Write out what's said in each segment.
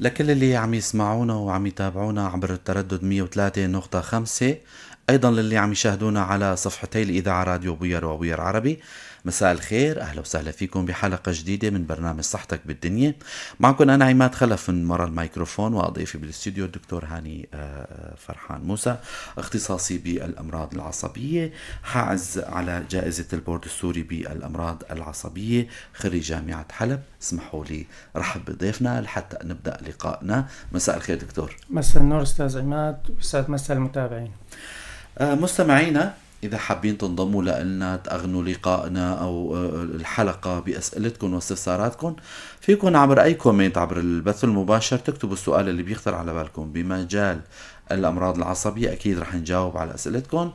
لكل اللي عم يسمعونا وعم يتابعونا عبر التردد 103.5، أيضا للي عم يشاهدونا على صفحتي الإذاعة راديو بوير وبوير عربي، مساء الخير، أهلا وسهلا فيكم بحلقة جديدة من برنامج صحتك بالدنيا. معكم أنا عماد خلف من وراء الميكروفون، وأضيفي بالاستوديو الدكتور هاني فرحان موسى، اختصاصي بالأمراض العصبية، حائز على جائزة البورد السوري بالأمراض العصبية، خريج جامعة حلب. اسمحوا لي رحب بضيفنا لحتى نبدأ لقائنا. مساء الخير دكتور. مساء النور أستاذ عماد، ويسعد مساء المتابعين. مستمعينا، إذا حابين تنضموا لنا تأغنوا لقائنا أو الحلقة بأسئلتكم واستفساراتكم، فيكم عبر أي comment عبر البث المباشر تكتبوا السؤال اللي بيخطر على بالكم بمجال الأمراض العصبية، أكيد رح نجاوب على أسئلتكم.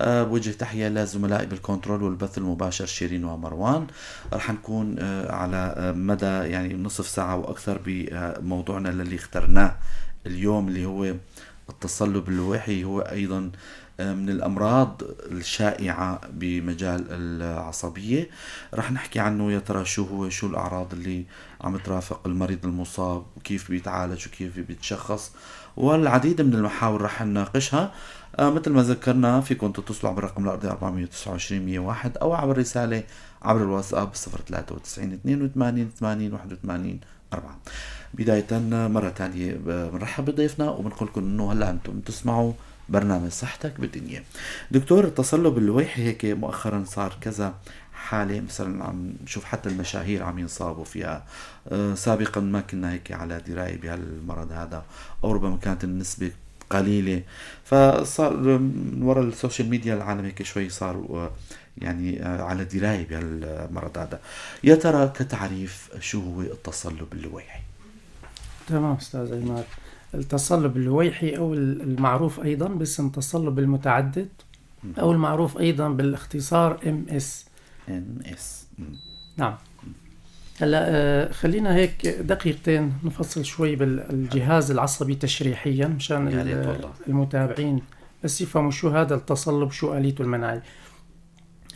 بوجه تحية لزملائي بال control والبث المباشر شيرين ومروان. رح نكون على مدى يعني نصف ساعة وأكثر بموضوعنا اللي اخترناه اليوم اللي هو التصلب اللويحي، هو أيضا من الأمراض الشائعة بمجال العصبية. رح نحكي عنه، يا ترى شو هو، شو الأعراض اللي عم ترافق المريض المصاب، وكيف بيتعالج وكيف بيتشخص، والعديد من المحاور رح نناقشها. مثل ما ذكرنا فيكم تتصلوا عبر الرقم الأرضي 429 101 أو عبر رسالة عبر الواتساب 093 82 80 81 4. بداية مرة تانية بنرحب بضيفنا وبنقول لكم إنه هلا أنتم تسمعوا برنامج صحتك بالدنيا. دكتور، التصلب اللويحي هيك مؤخرا صار كذا حالة، مثلا عم نشوف حتى المشاهير عم ينصابوا فيها. سابقا ما كنا هيك على دراية بهالمرض هذا، أو ربما كانت النسبة قليلة، فصار من وراء ال social media العالم هيك شوي صار يعني على دراية بهالمرض هذا. يا ترى كتعريف شو هو التصلب اللويحي؟ تمام أستاذ عماد. التصلب اللويحي أو المعروف أيضا باسم تصلب المتعدد، أو المعروف أيضا بالاختصار MS. MS. نعم. هلا خلينا هيك دقيقتين نفصل شوي بالجهاز العصبي تشريحيا مشان المتابعين بس يفهموا شو هذا التصلب، شو آليته المناعية.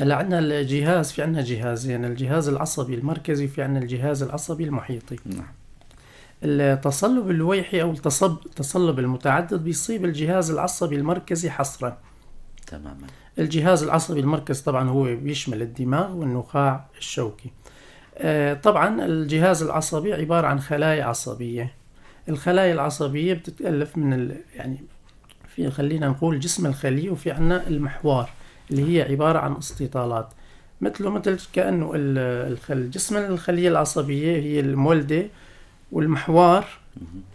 هلا عندنا الجهاز، في عندنا جهازين، الجهاز العصبي المركزي وفي عندنا الجهاز العصبي المحيطي. نعم. التصلب اللويحي أو التصلب المتعدد بيصيب الجهاز العصبي المركزي حصرا. تماما. الجهاز العصبي المركزي طبعا هو بيشمل الدماغ والنخاع الشوكي. طبعا الجهاز العصبي عبارة عن خلايا عصبية. الخلايا العصبية بتتألف من يعني في خلينا نقول جسم الخلية، وفي عنا المحوار اللي هي عبارة عن استطالات، مثل كأنه جسم الخلية العصبية هي المولدة، والمحوار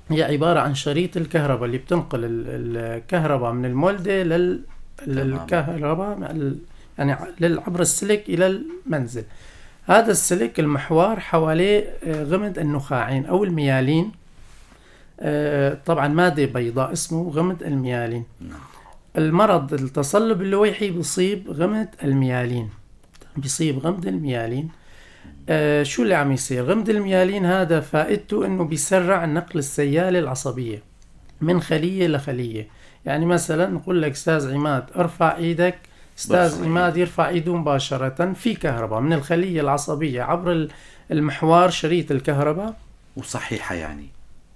هي عبارة عن شريط الكهرباء اللي بتنقل الكهرباء من المولدة للكهرباء، يعني عبر السلك إلى المنزل. هذا السلك المحوار حواليه غمد النخاعين أو الميالين، طبعا مادة بيضاء اسمه غمد الميالين. المرض التصلب اللويحي بيصيب غمد الميالين، بيصيب غمد الميالين. شو اللي عم يصير؟ غمد الميالين هذا فائدته انه بيسرع نقل السيالة العصبية من خلية لخلية. يعني مثلا نقول لك استاذ عماد ارفع ايدك، استاذ عماد يرفع ايده مباشرة، في كهرباء من الخلية العصبية عبر المحوار شريط الكهرباء، وصحيحة يعني،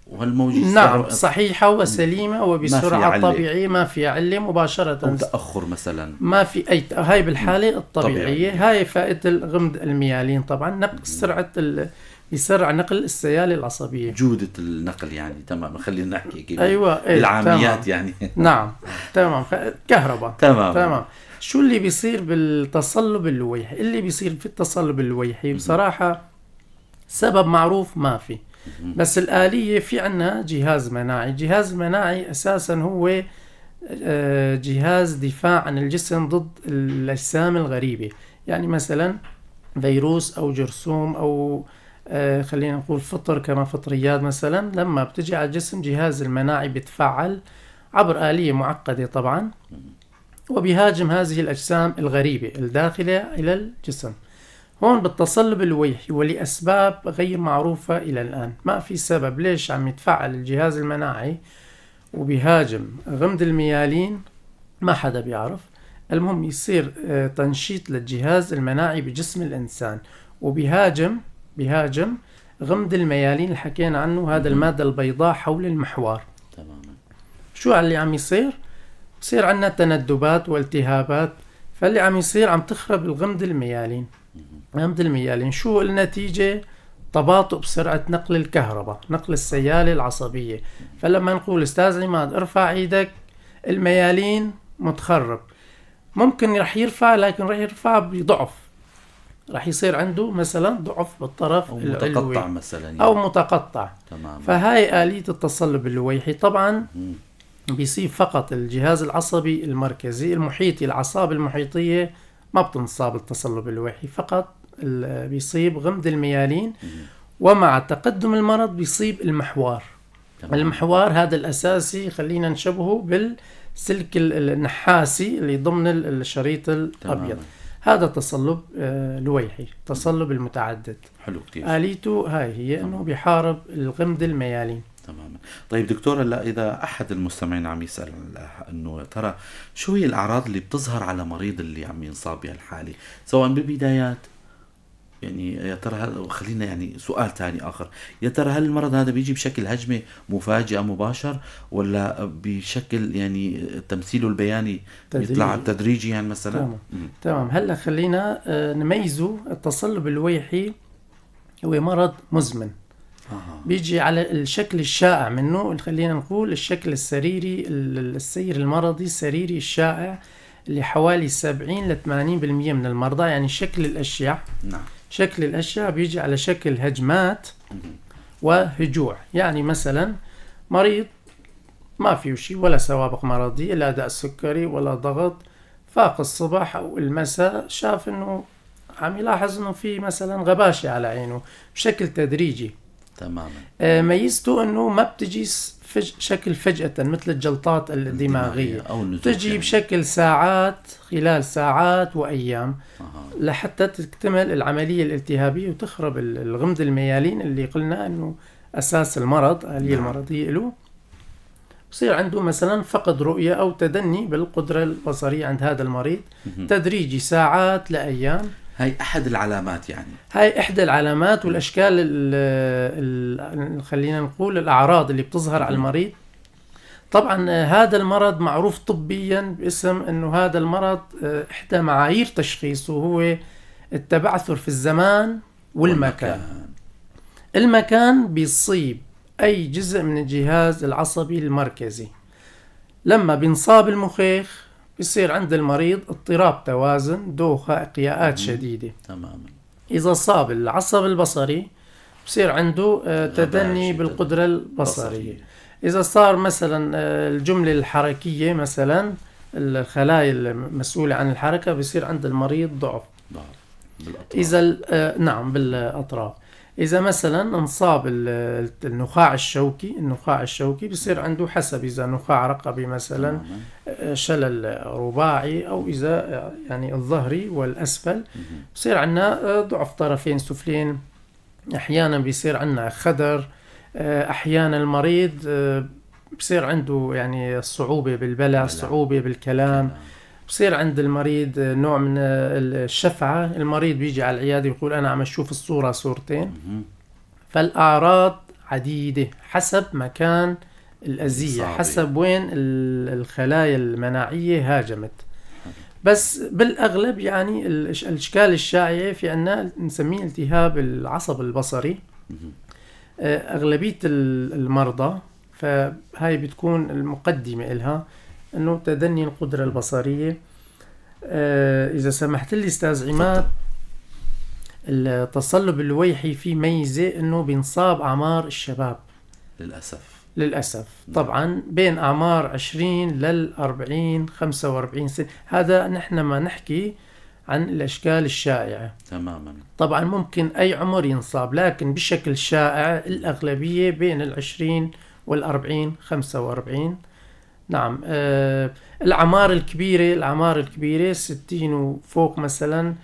وهالموجة نعم صحيحة وسليمة وبسرعة طبيعية، ما في علة مباشرة أو تأخر مثلا، ما في أي هاي بالحالة الطبيعية. هاي فائدة الغمد الميالين طبعا، نقل سرعة بيسرع نقل السيالة العصبية، جودة النقل يعني. تمام، خلينا نحكي كيف أيوة بالعاميات يعني. نعم تمام، كهرباء. تمام تمام. شو اللي بيصير بالتصلب اللويحي؟ اللي بيصير في التصلب اللويحي بصراحة سبب معروف ما في، بس الآلية في عنا جهاز مناعي. الجهاز المناعي أساسا هو جهاز دفاع عن الجسم ضد الأجسام الغريبة، يعني مثلا فيروس أو جرثوم أو خلينا نقول فطر كما فطريات مثلا، لما بتجي على الجسم جهاز المناعي بيتفعل عبر آلية معقدة طبعا، وبيهاجم هذه الأجسام الغريبة الداخلة إلى الجسم. هون بالتصلب اللويحي ولأسباب غير معروفة إلى الآن، ما في سبب ليش عم يتفعل الجهاز المناعي وبيهاجم غمد الميالين، ما حدا بيعرف. المهم يصير تنشيط للجهاز المناعي بجسم الإنسان، وبيهاجم غمد الميالين اللي حكينا عنه، هذا المادة البيضاء حول المحور. تماما. شو اللي عم يصير؟ بصير عندنا تندبات والتهابات، فاللي عم يصير عم تخرب الغمد الميالين. غمد الميالين شو النتيجة؟ تباطؤ بسرعة نقل الكهرباء، نقل السيالة العصبية. فلما نقول أستاذ عماد ارفع ايدك، الميالين متخرب، ممكن رح يرفع، لكن رح يرفع بضعف، رح يصير عنده مثلا ضعف بالطرف أو العلوي متقطع مثلا يعني. أو متقطع. تماما. فهاي آلية التصلب اللويحي. طبعا بيصيب فقط الجهاز العصبي المركزي المحيطي، الأعصاب المحيطية ما بتنصاب التصلب اللويحي، فقط بيصيب غمد الميالين. ومع تقدم المرض بيصيب المحور. تمام. المحور هذا الأساسي، خلينا نشبهه بالسلك النحاسي اللي ضمن الشريط الأبيض. تمام. هذا تصلب لويحي، تصلب المتعدد. حلو كتير. آليته هاي هي، إنه بيحارب الغمد الميالين. تماما. طيب دكتور، هلا إذا أحد المستمعين عم يسأل إنه ترى شو هي الأعراض اللي بتظهر على مريض اللي عم ينصاب بهالحالة، سواء بالبدايات، يعني يا ترى خلينا يعني سؤال ثاني آخر، يا ترى هل المرض هذا بيجي بشكل هجمة مفاجئة مباشر، ولا بشكل يعني تمثيله البياني بيطلع تدريجي يعني مثلا؟ تمام. تمام. هلا خلينا نميزه. التصلب اللويحي هو مرض مزمن. بيجي على الشكل الشائع منه، خلينا نقول الشكل السريري، السير المرضي السريري الشائع اللي حوالي 70 ل 80% من المرضى، يعني شكل الأشياء. نعم. شكل الأشياء بيجي على شكل هجمات وهجوع. يعني مثلا مريض ما فيه شيء ولا سوابق مرضية، لا داء سكري ولا ضغط، فاق الصبح أو المساء شاف إنه عم يلاحظ إنه في مثلا غباشة على عينه بشكل تدريجي. تماما. ميزته إنه ما بتجي شكل فجأة مثل الجلطات الدماغية، أو النزوف بتجي يعني. بشكل ساعات، خلال ساعات وأيام. لحتى تكتمل العملية الالتهابية وتخرب الغمد الميالين اللي قلنا إنه أساس المرض، آلية نعم. المرضية له. بصير عنده مثلا فقد رؤية أو تدني بالقدرة البصرية عند هذا المريض. تدريجي ساعات لأيام. هاي أحد العلامات يعني. هاي إحدى العلامات والأشكال خلينا نقول الأعراض اللي بتظهر على المريض. طبعا هذا المرض معروف طبيا باسم أنه هذا المرض إحدى معايير تشخيصه هو التبعثر في الزمان والمكان. المكان بيصيب أي جزء من الجهاز العصبي المركزي. لما بينصاب المخيخ بيصير عند المريض اضطراب توازن، دوخة، إقياءات شديدة. تماما. إذا صاب العصب البصري بصير عنده تدني بالقدرة البصرية. إذا صار مثلا الجملة الحركية، مثلا الخلايا المسؤولة عن الحركة، بصير عند المريض ضعف. بالأطراف. إذا نعم بالأطراف. إذا مثلا انصاب النخاع الشوكي، النخاع الشوكي بصير عنده حسب، إذا نخاع رقبي مثلا، شلل رباعي، أو إذا يعني الظهري والأسفل، بصير عندنا ضعف طرفين سفلين. أحيانا بيصير عندنا خدر، أحيانا المريض بصير عنده يعني صعوبة بالبلع، صعوبة بالكلام، بصير عند المريض نوع من الشفعة. المريض بيجي على العيادة يقول أنا عم أشوف الصورة صورتين. فالأعراض عديدة حسب مكان الأذية، حسب وين الخلايا المناعية هاجمت. بس بالأغلب يعني الأشكال الشائعة في عنا نسميه التهاب العصب البصري. أغلبية المرضى فهاي بتكون المقدمة إلها أنه تدني القدرة البصرية. إذا سمحت لي أستاذ عماد، التصلب اللويحي في ميزة أنه بينصاب أعمار الشباب للأسف. للأسف طبعا بين أعمار 20 لل40 45 سنة. هذا نحن ما نحكي عن الأشكال الشائعة. تماما. طبعا ممكن أي عمر ينصاب، لكن بشكل شائع الأغلبية بين 20 وال40 45. نعم. الأعمار الكبيرة، الأعمار الكبيرة 60 وفوق مثلا،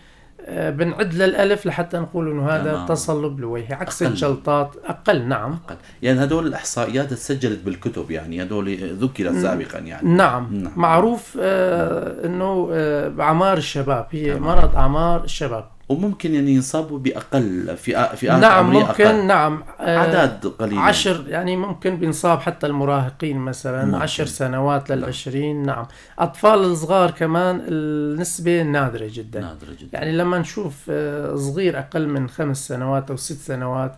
بنعد للألف لحتى نقول إنه هذا تصلب لويحي، عكس أقل. الجلطات أقل. نعم أقل. يعني هدول الإحصائيات تسجلت بالكتب، يعني هدول ذكرت سابقا يعني. نعم. نعم. معروف إنه أعمار الشباب هي مرض أعمار الشباب. وممكن يعني ينصابوا باقل فئات نعم عمرية ممكن أقل. نعم اعداد قليله، 10 يعني ممكن بينصاب حتى المراهقين مثلا ممكن. 10 سنوات لل20. نعم اطفال الصغار كمان النسبة نادرة جدا، نادرة جدا. يعني لما نشوف صغير اقل من 5 سنوات او 6 سنوات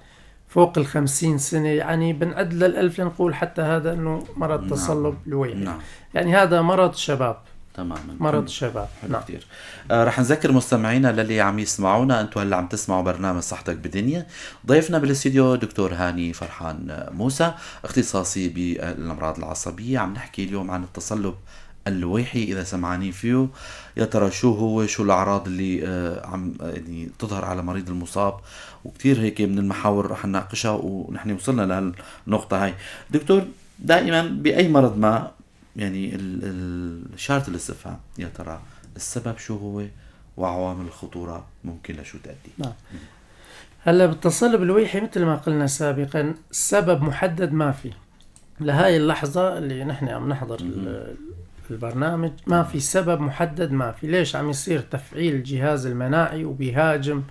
فوق 50 سنة، يعني بنعد للألف لنقول حتى هذا انه مرض تصلب لويحي. يعني هذا مرض شباب. تماما، مرض شباب. حلو. نعم. كثير. رح نذكر مستمعينا للي عم يسمعونا، انتم هلا عم تسمعوا برنامج صحتك بدنيا، ضيفنا بالاستديو دكتور هاني فرحان موسى، اختصاصي بالامراض العصبية. عم نحكي اليوم عن التصلب اللويحي، اذا سمعانين فيه يا ترى شو هو، شو الاعراض اللي عم يعني تظهر على مريض المصاب، وكثير هيك من المحاور رح نناقشها، ونحن وصلنا لهالنقطه هاي. دكتور، دائما باي مرض ما يعني شارة الاستفهام، يا ترى السبب شو هو وعوامل الخطورة ممكن لشو تؤدي؟ نعم. هلا بالتصلب اللويحي مثل ما قلنا سابقا سبب محدد ما في لهاي اللحظة اللي نحن عم نحضر البرنامج، ما في سبب محدد، ما في ليش عم يصير تفعيل الجهاز المناعي وبيهاجم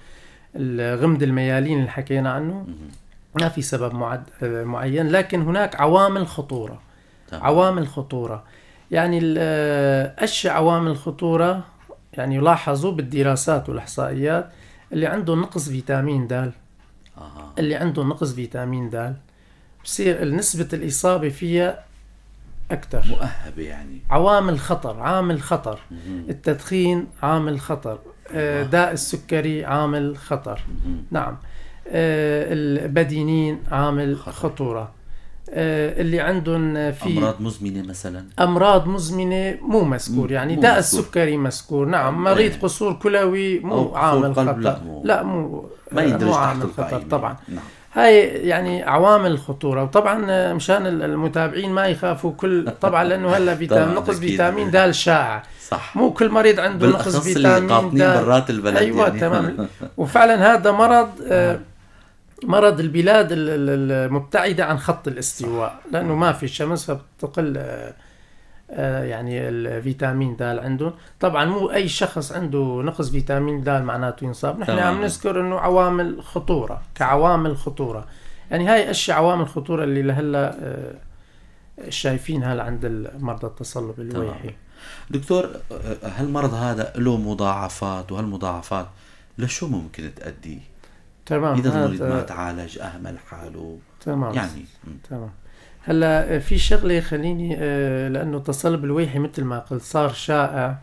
غمد الميالين اللي حكينا عنه، ما في سبب معين، لكن هناك عوامل خطورة. عوامل خطورة يعني أشياء عوامل خطورة يعني يلاحظوا بالدراسات والإحصائيات اللي عنده نقص فيتامين د. اللي عنده نقص فيتامين د بصير نسبة الإصابة فيها أكثر، مؤهبة يعني. عوامل خطر، عامل خطر. التدخين عامل خطر، داء السكري عامل خطر. نعم. البدينين عامل خطورة. اللي عندهم في امراض مزمنة مثلا، امراض مزمنة مو مذكور، يعني مو داء مذكور. السكري مذكور. نعم. مريض قصور كلوي أو مو قصور عامل قلب، خطر. لا، مو لا مو ما يندرج مو تحت عامل خطر القائمة. طبعا. نعم. هاي يعني عوامل الخطورة. وطبعا مشان المتابعين ما يخافوا كل، طبعا لانه هلا فيتامين طبعاً، نقص أكيد. فيتامين د شائع، صح، مو كل مريض عنده نقص بالاخص اللي فيتامين قاطنين د. برات البلد. ايوه يعني. تمام. وفعلا هذا مرض مرض البلاد المبتعدة عن خط الاستواء، لأنه ما في شمس فبتقل يعني الفيتامين د عندهم. طبعا مو أي شخص عنده نقص فيتامين د معناته ينصاب، نحن عم نذكر إنه عوامل خطورة كعوامل خطورة، يعني هاي أشياء عوامل خطورة اللي لهلا شايفينها عند المرضى التصلب اللويحي. دكتور، هالمرض هذا له مضاعفات، وهالمضاعفات لشو ممكن تؤدي؟ تمام. إذا المريض ما تعالج، أهمل حاله. تمام. يعني تمام. هلا في شغلة خليني لأنه التصلب اللويحي مثل ما قلت صار شائع،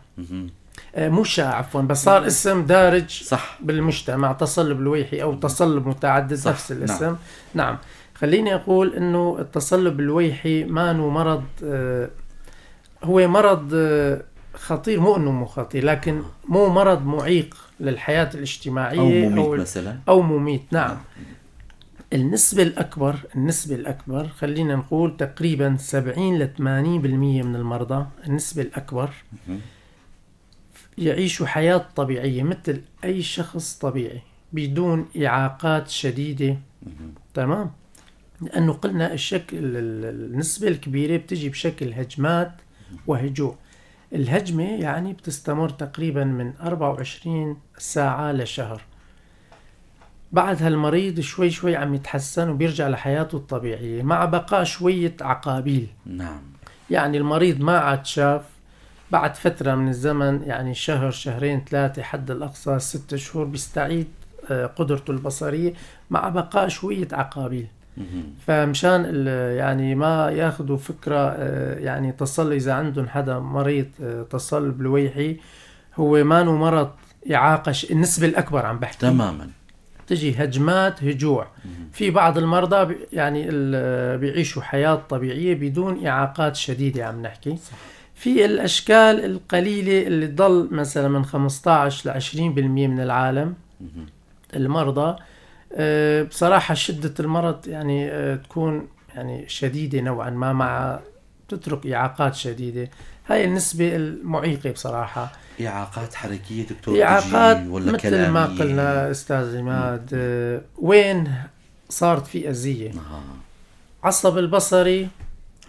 مو شائع عفوا، بس صار اسم دارج صح بالمجتمع، تصلب لويحي أو تصلب متعدد. صح. نفس الاسم. نعم. نعم. خليني أقول إنه التصلب اللويحي ما هو مرض، هو مرض خطير، مو إنه مو خطير، لكن مو مرض معيق للحياة الاجتماعية أو مميت مثلا، أو مميت. نعم. النسبة الأكبر، النسبة الأكبر خلينا نقول تقريبا 70 ل 80% من المرضى، النسبة الأكبر يعيشوا حياة طبيعية مثل أي شخص طبيعي بدون إعاقات شديدة. تمام. لأنه قلنا الشكل النسبة الكبيرة بتجي بشكل هجمات وهجوع. الهجمة يعني بتستمر تقريبا من 24 ساعة لشهر. بعدها المريض شوي شوي عم يتحسن وبيرجع لحياته الطبيعية مع بقاء شوية عقابيل. نعم. يعني المريض ما عاد شاف بعد فترة من الزمن، يعني شهر شهرين ثلاثة حد الأقصى 6 شهور، بيستعيد قدرته البصرية مع بقاء شوية عقابيل. فمشان يعني ما ياخذوا فكرة يعني تصل إذا عندهم حدا مريض تصلب لويحي هو ما نو مرض إعاقة، النسبة الأكبر عم بحكي. تماما. تجي هجمات هجوع. في بعض المرضى يعني بيعيشوا حياة طبيعية بدون إعاقات شديدة عم نحكي. صح. في الأشكال القليلة اللي تضل مثلا من 15 ل 20% من العالم المرضى، بصراحة شدة المرض يعني تكون يعني شديدة نوعا ما، مع تترك إعاقات شديدة. هاي النسبة المعيقة بصراحة. إعاقات حركية دكتور؟ إعاقات ولا مثل كلامية؟ ما قلنا أستاذ عماد، وين صارت في أذية؟ عصب البصري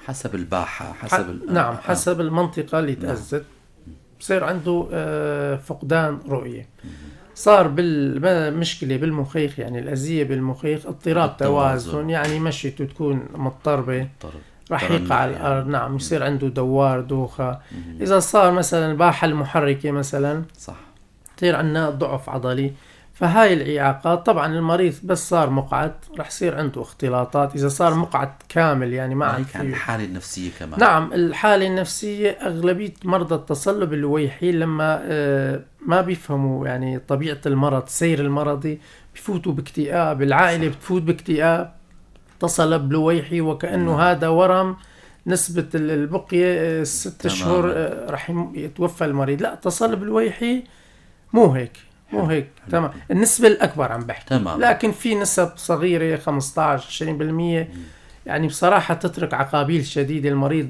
حسب الباحة، حسب نعم، حسب المنطقة اللي تأذت بصير عنده فقدان رؤية. صار بالمشكلة بالمخيخ، يعني الأذية بالمخيخ، اضطراب توازن، يعني مشيته تكون مضطربة، رح يقع على الأرض. نعم، يصير عنده دوار، دوخة. إذا صار مثلا الباحة المحركة مثلا، صح، يصير عندنا ضعف عضلي. فهاي الإعاقات. طبعا المريض بس صار مقعد رح يصير عنده اختلاطات، إذا صار مقعد كامل يعني ما عاد في الحالة النفسية كمان. نعم، الحالة النفسية أغلبية مرضى التصلب اللويحي لما ما بيفهموا يعني طبيعة المرض، سير المرضي، بفوتوا باكتئاب، العائلة بتفوت باكتئاب، تصلب لويحي وكأنه هذا ورم، نسبة البقية 6 أشهر رح يتوفى المريض. لا، تصلب لويحي مو هيك، مو هيك. تمام، النسبة الأكبر عم بحكي. تمام. لكن في نسب صغيرة 15 20%، يعني بصراحة تترك عقابيل شديدة. المريض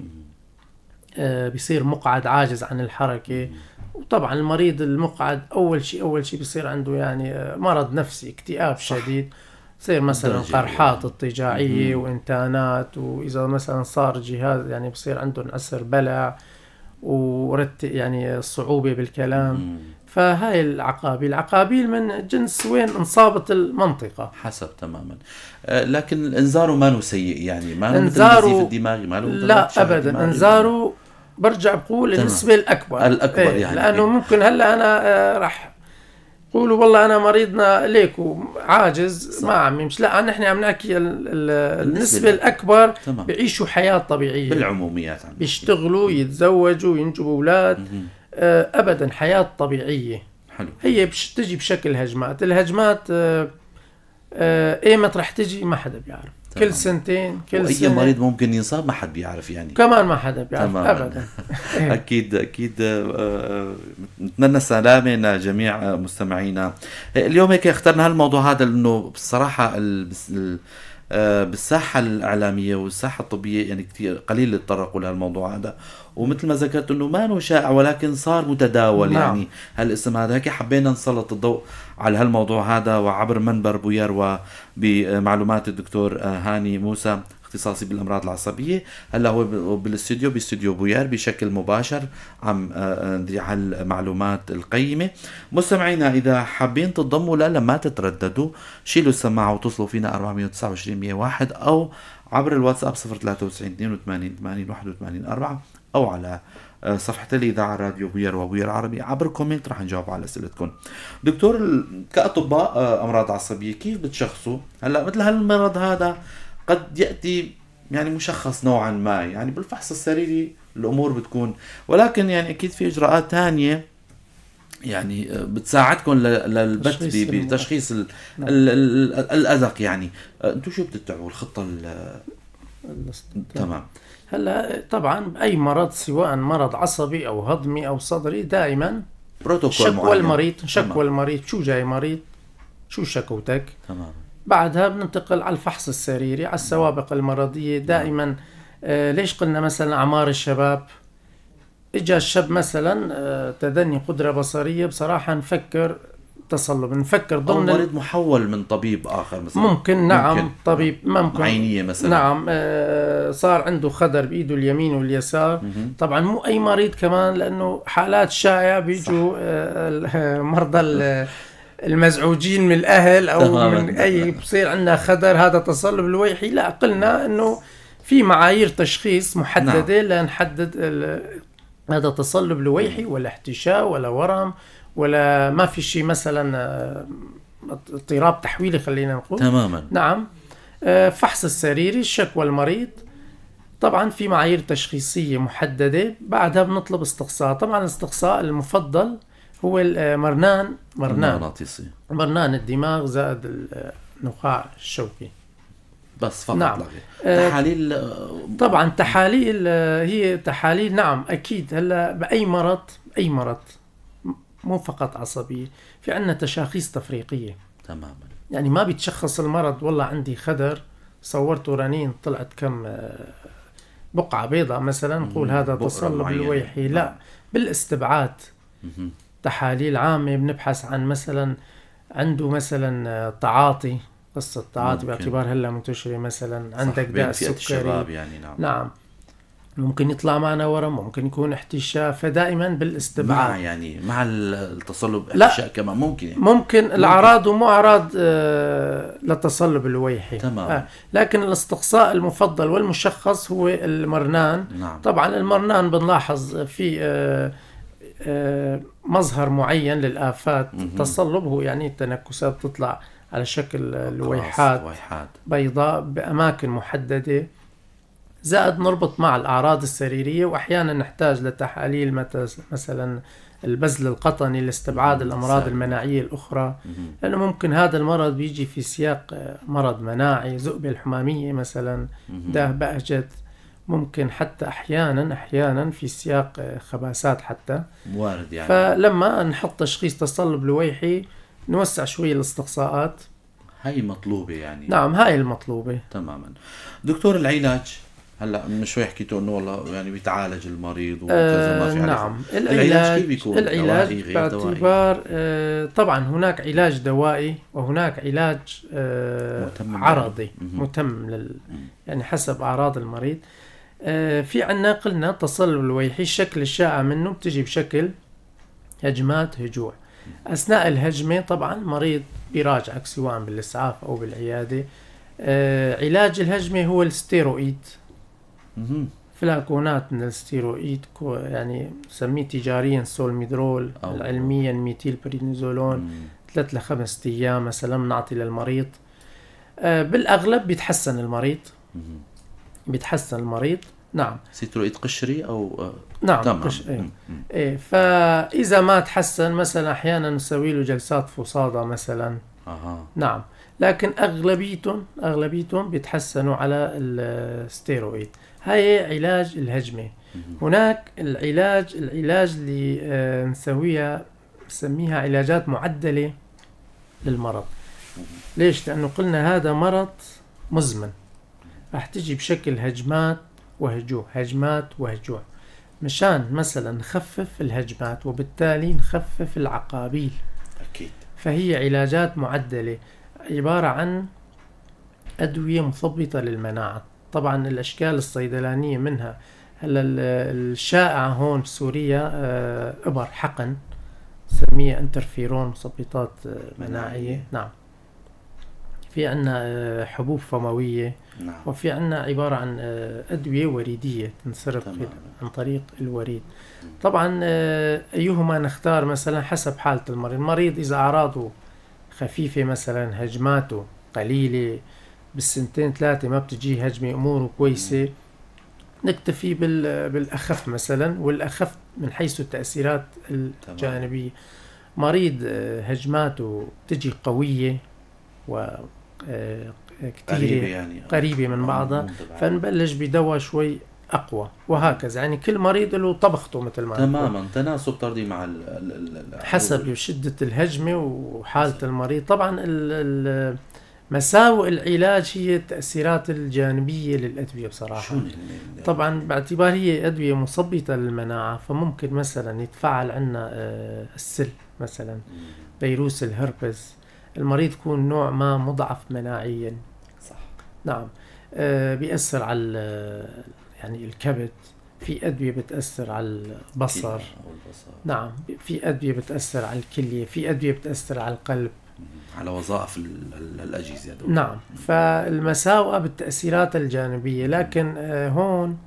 بيصير مقعد، عاجز عن الحركة. وطبعا المريض المقعد أول شيء بيصير عنده يعني مرض نفسي، اكتئاب شديد، بصير مثلا قرحات اضطجاعية وإنتانات، وإذا مثلا صار جهاز يعني بصير عندهم عسر بلع ورت يعني صعوبة بالكلام. فهاي العقابيل، من جنس وين انصابت المنطقة حسب. تماما. لكن انذاره ما سيء، يعني ما مثل النزيف الدماغي، ما لا ابدا. انذاره برجع بقول النسبة الأكبر، الأكبر يعني، لأنه ممكن هلا أنا رح قولوا والله أنا مريضنا ليكو عاجز، صح، ما عم يمشي. لا، نحن عم نحكي النسبة الأكبر. تمام. بيعيشوا حياة طبيعية بالعموميات، بيشتغلوا، يتزوجوا، ينجبوا أولاد، أبدا حياة طبيعية. حلو. هي تجي بشكل هجمات. الهجمات ايمت رح تجي ما حدا بيعرف. تمام. كل سنتين، كل سنة. وأي مريض ممكن ينصاب ما حد بيعرف يعني، كمان ما حدا بيعرف أبدا. أكيد أكيد. نتمنى السلامة لجميع مستمعينا. اليوم هيك اخترنا هالموضوع هذا لأنه بصراحة بالساحة الإعلامية والساحة الطبية يعني كثير قليل اللي تطرقوا لهالموضوع هذا، ومثل ما ذكرت انه ما شائع ولكن صار متداول. نعم. يعني هالاسم هذا، هيك حبينا نسلط الضوء على هالموضوع هذا وعبر منبر بوير وبمعلومات الدكتور هاني موسى اختصاصي بالامراض العصبية. هلا هو بالاستوديو، باستوديو بوير بشكل مباشر عم نذيع هالمعلومات القيمة. مستمعينا اذا حابين تنضموا لا ما تترددوا، شيلوا السماعة وتصلوا فينا 429 101 او عبر الواتساب 093 82 80 81 4 او على صفحة الإذاعة راديو بوير وبوير عربي عبر comment رح نجاوب على أسئلتكم. دكتور، كأطباء أمراض عصبية كيف بتشخصوا؟ هلا مثل هالمرض هذا قد يأتي يعني مشخص نوعا ما، يعني بالفحص السريري الأمور بتكون، ولكن يعني أكيد في إجراءات تانية يعني بتساعدكم للبت بتشخيص الأدق. يعني أنتم شو بتتبعوا الخطة؟ تمام. هلا طبعا بأي مرض سواء مرض عصبي أو هضمي أو صدري دائما بروتوكول شكوى معين. المريض، شكوى المريض، شو جاي مريض، شو شكوتك. تمام. بعدها بننتقل على الفحص السريري، على السوابق المرضية دائما. ليش قلنا مثلا أعمار الشباب؟ إجا الشاب مثلا تدني قدرة بصرية، بصراحة نفكر تصلب، نفكر ضمن مريض محول من طبيب آخر مثلا، ممكن. نعم، ممكن. طبيب ممكن عينية مثلا. نعم. صار عنده خدر بإيده اليمين واليسار. طبعا مو أي مريض كمان، لأنه حالات شائعة بيجوا مرضى المزعوجين من الأهل أو تمام. من أي بصير عندنا خدر، هذا تصلب لويحي. لا، قلنا أنه في معايير تشخيص محددة. نعم. لنحدد هذا تصلب لويحي ولا احتشاء ولا ورم ولا ما في شيء مثلا اضطراب تحويلي خلينا نقول. تماما. نعم. فحص السريري، الشكوى المريض، طبعا في معايير تشخيصية محددة. بعدها بنطلب استقصاء. طبعا الاستقصاء المفضل هو المرنان، المغناطيسي، مرنان الدماغ زائد النخاع الشوكي بس فقط. نعم. تحاليل طبعا تحاليل، هي تحاليل. نعم اكيد. هلا باي مرض، اي مرض مو فقط عصبية، في عندنا تشاخيص تفريقية. تماما. يعني ما بيتشخص المرض والله عندي خدر صورته رنين طلعت كم بقعة بيضاء مثلا نقول هذا تصلب لويحي. لا، بالاستبعاد. تحاليل عامة بنبحث عن مثلا عنده مثلا تعاطي، قصة تعاطي باعتبار هلا منتشرة مثلا، عندك داء السكري يعني. نعم. نعم. ممكن يطلع معنا ورم، ممكن يكون احتشاء، فدائما بالاستبعاد. مع يعني مع التصلب احتشاء كمان ممكن يعني. ممكن الاعراض ومو اعراض للتصلب اللويحي. تمام. لكن الاستقصاء المفضل والمشخص هو المرنان. نعم. طبعا المرنان بنلاحظ في مظهر معين للآفات. التصلب هو يعني التنكسات تطلع على شكل لويحات بيضاء بأماكن محددة، زائد نربط مع الأعراض السريرية، وأحيانا نحتاج لتحاليل مثلا البزل القطني لاستبعاد الأمراض المناعية الأخرى، لأنه ممكن هذا المرض بيجي في سياق مرض مناعي، ذئبة الحمامية مثلا، داه بهجت، ممكن حتى أحيانا في سياق خباسات حتى وارد يعني. فلما نحط تشخيص تصلب لويحي نوسع شوي الاستقصاءات. هاي مطلوبة يعني. نعم هاي المطلوبة تماما. دكتور العلاج هلا من شوي حكيتوا انه والله يعني بيتعالج المريض وكذا ما في. نعم. العلاج كيف بيكون؟ العلاج باعتبار طبعا هناك علاج دوائي وهناك علاج عرضي متم يعني حسب اعراض المريض. في عنا قلنا التصلب اللويحي الشكل الشائع منه بتجي بشكل هجمات هجوع. اثناء الهجمة طبعا المريض بيراجعك سواء بالاسعاف او بالعيادة. علاج الهجمة هو الستيرويد، فلاكونات من الستيرويد، يعني سميه تجاريا سولميدرول، علميا ميتيل برينيزولون، 3 ل 5 ايام مثلا بنعطي للمريض. بالاغلب بيتحسن المريض. بيتحسن المريض. نعم. ستيرويد قشري او نعم تمام. إيه. فاذا ما تحسن مثلا احيانا نسوي له جلسات فصاده مثلا. نعم. لكن اغلبيتهم بيتحسنوا على الستيرويد. هاي علاج الهجمة. هناك العلاج اللي نسويها نسميها علاجات معدله للمرض. ليش؟ لانه قلنا هذا مرض مزمن، راح تجي بشكل هجمات وهجوع، هجمات وهجوع، مشان مثلا نخفف الهجمات وبالتالي نخفف العقابيل. أكيد. فهي علاجات معدلة عبارة عن أدوية مثبطة للمناعة. طبعا الأشكال الصيدلانية منها هلا الشائعة هون بسوريا إبر حقن نسميها انترفيرون، مثبطات مناعية. نعم. في عنا حبوب فموية. نعم. وفي عنا عبارة عن أدوية وريدية تنصرف عن طريق الوريد. طبعا أيهما نختار مثلا حسب حالة المريض. المريض إذا أعراضه خفيفة مثلا، هجماته قليلة، بالسنتين ثلاثة ما بتجيه هجمة، أموره كويسة، نكتفي بالأخف مثلا، والأخف من حيث التأثيرات الجانبية. مريض هجماته تجي قوية و كتيرة يعني قريبة من بعضها، فنبلش بدواء شوي أقوى وهكذا. يعني كل مريض له طبخته مثل ما تماما، تناسب طردي مع حسب شدة الهجمة وحالة المريض. طبعا مساوئ العلاج هي التأثيرات الجانبية للأدوية بصراحة. طبعا باعتبار هي أدوية مثبطة للمناعة، فممكن مثلا يتفاعل عنا السل مثلا، فيروس الهربس، المريض يكون نوع ما مضعف مناعيا. صح. نعم. بيأثر على يعني الكبد، في أدوية بتأثر على البصر. نعم. في أدوية بتأثر على الكلية، في أدوية بتأثر على القلب، على وظائف الأجهزة دول. نعم. فالمساوئ بالتأثيرات الجانبية. لكن هون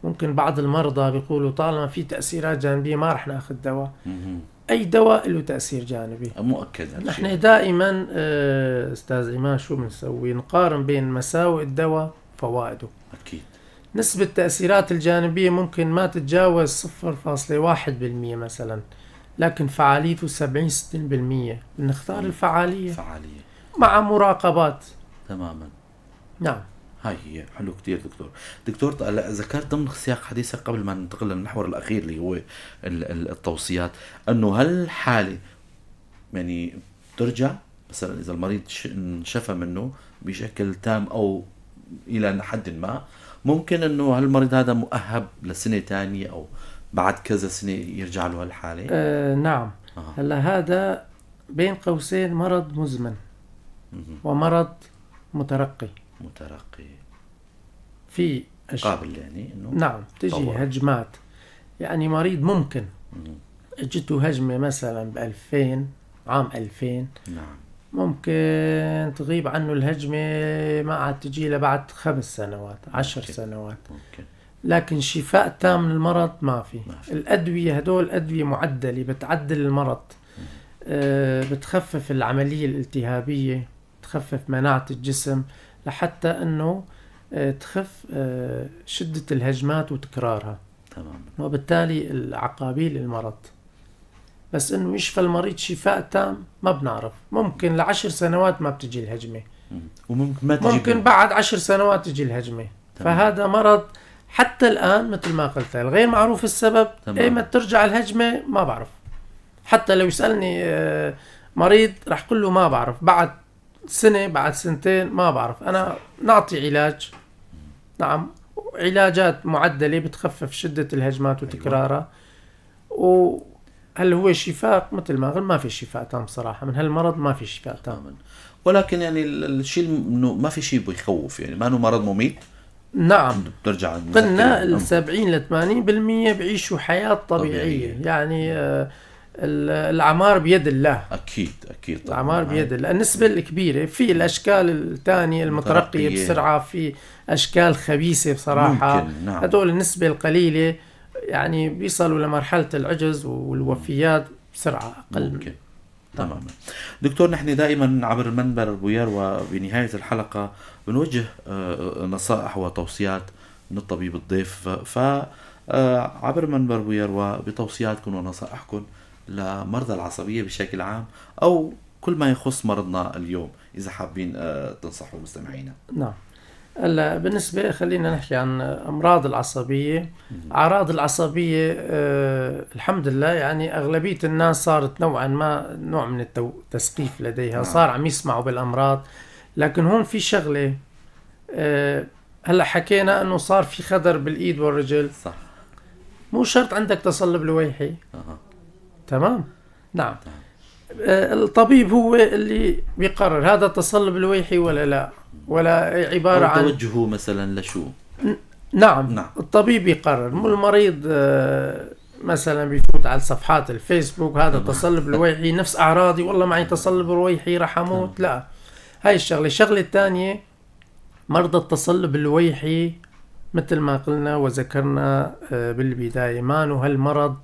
ممكن بعض المرضى بيقولوا طالما في تأثيرات جانبية ما رح ناخذ دواء. أي دواء له تأثير جانبي مؤكد. نحن دائما أستاذ عماد شو بنسوي؟ نقارن بين مساوئ الدواء وفوائده. أكيد. نسبة التأثيرات الجانبية ممكن ما تتجاوز 0.1% مثلا، لكن فعاليته 70-60%. بنختار الفعالية مع مراقبات. تماما. نعم. هاي هي. حلو كتير دكتور. دكتور ذكرت ضمن سياق حديثك قبل ما ننتقل للمحور الأخير اللي هو التوصيات، أنه هالحالة يعني ترجع مثلا إذا المريض انشفى منه بشكل تام أو إلى حد ما، ممكن أنه هالمريض هذا مؤهب لسنة تانية أو بعد كذا سنة يرجع له هالحالة؟ نعم. هلا هذا بين قوسين مرض مزمن ومرض مترقي. مترقي. في قابل يعني انه نعم تجي طور. هجمات. يعني مريض ممكن اجته هجمة مثلا ب 2000، عام 2000. نعم. ممكن تغيب عنه الهجمة ما عاد تجي له بعد 5 سنوات، 10 سنوات. ممكن. لكن شفاء تام من المرض ما في. الأدوية هدول أدوية معدلة بتعدل المرض، بتخفف العملية الالتهابية، تخفف مناعة الجسم لحتى أنه تخف شدة الهجمات وتكرارها. تمام. وبالتالي العقابيل المرض. بس انه يشفى المريض شفاء تام ما بنعرف، ممكن ل10 سنوات ما بتجي الهجمة، وممكن ما تجي، ممكن بعد 10 سنوات تجي الهجمة. تمام. فهذا مرض حتى الآن مثل ما قلت غير معروف السبب. ايمتى ترجع الهجمة ما بعرف. حتى لو يسألني مريض رح قل له ما بعرف، بعد سنة بعد سنتين ما بعرف. أنا نعطي علاج، نعم علاجات معدلة بتخفف شدة الهجمات وتكرارها. وهل هو شفاء؟ مثل ما قلت ما في شفاء تام صراحة من هالمرض، ما في شفاء تام. ولكن يعني الشيء انه ما في شيء بيخوف، يعني ما انه مرض مميت. نعم بترجع قلنا ال 70 ل 80% بيعيشوا حياة طبيعية. يعني الأعمار بيد الله. أكيد أكيد طبعاً. الأعمار بيد الله، النسبة الكبيرة. في الأشكال الثانية المترقية بسرعة، في أشكال خبيثة بصراحة. ممكن. نعم. هدول النسبة القليلة يعني بيصلوا لمرحلة العجز والوفيات بسرعة أقل. ممكن. تماما. دكتور، نحن دائما عبر منبر بوير وبنهاية الحلقة بنوجه نصائح وتوصيات من الطبيب الضيف، فعبر منبر بوير وبتوصياتكم ونصائحكم لمرضى العصبية بشكل عام أو كل ما يخص مرضنا اليوم، إذا حابين تنصحوا مستمعينا. نعم. هلا بالنسبة خلينا نحكي عن أمراض العصبية. أعراض العصبية الحمد لله يعني أغلبية الناس صارت نوعا ما نوع من التثقيف لديها. نعم. صار عم يسمعوا بالأمراض. لكن هون في شغلة، هلا حكينا أنه صار في خدر بالإيد والرجل. صح. مو شرط عندك تصلب لويحي. تمام. نعم. الطبيب هو اللي بيقرر هذا تصلب لويحي ولا لا، ولا عبارة عن توجهه مثلا لشو. نعم. نعم. الطبيب يقرر، مو المريض. مثلا بيفوت على صفحات الفيسبوك هذا تصلب لويحي نفس أعراضي، والله معي تصلب لويحي راح أموت. لا، هاي الشغلة. الشغلة الثانية، مرضى التصلب اللويحي مثل ما قلنا وذكرنا بالبداية ما هو هالمرض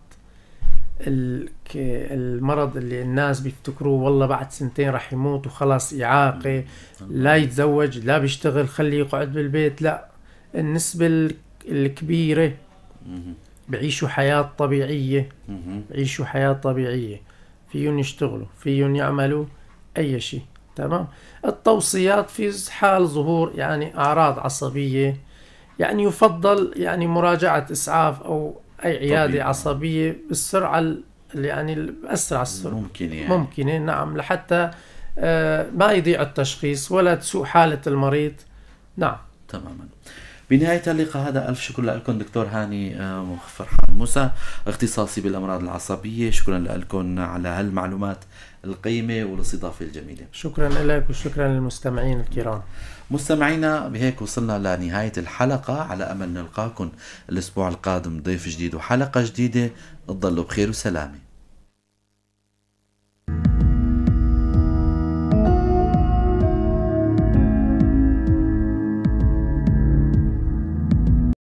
المرض اللي الناس بيفتكروه والله بعد سنتين رح يموت وخلاص إعاقة، لا يتزوج لا بيشتغل خليه يقعد بالبيت. لا، النسبة الكبيرة بعيشوا حياة طبيعية. بعيشوا حياة طبيعية، فيهم يشتغلوا، فيهم يعملوا أي شيء. تمام. التوصيات في حال ظهور يعني أعراض عصبية، يعني يفضل يعني مراجعة إسعاف أو أي عيادة طبيعي. عصبية بالسرعة اللي يعني بأسرع السرعة ممكن، يعني ممكنة. نعم، لحتى ما يضيع التشخيص ولا تسوء حالة المريض. نعم. تماما. بنهاية اللقاء هذا ألف شكر لكم دكتور هاني فرحان موسى، اختصاصي بالأمراض العصبية. شكرا لكم على هالمعلومات القيمة والاستضافة الجميلة. شكرا لك وشكرا للمستمعين الكرام. مستمعينا، بهيك وصلنا لنهاية الحلقة، على أمل نلقاكم الأسبوع القادم ضيف جديد وحلقة جديدة. تضلوا بخير وسلامة.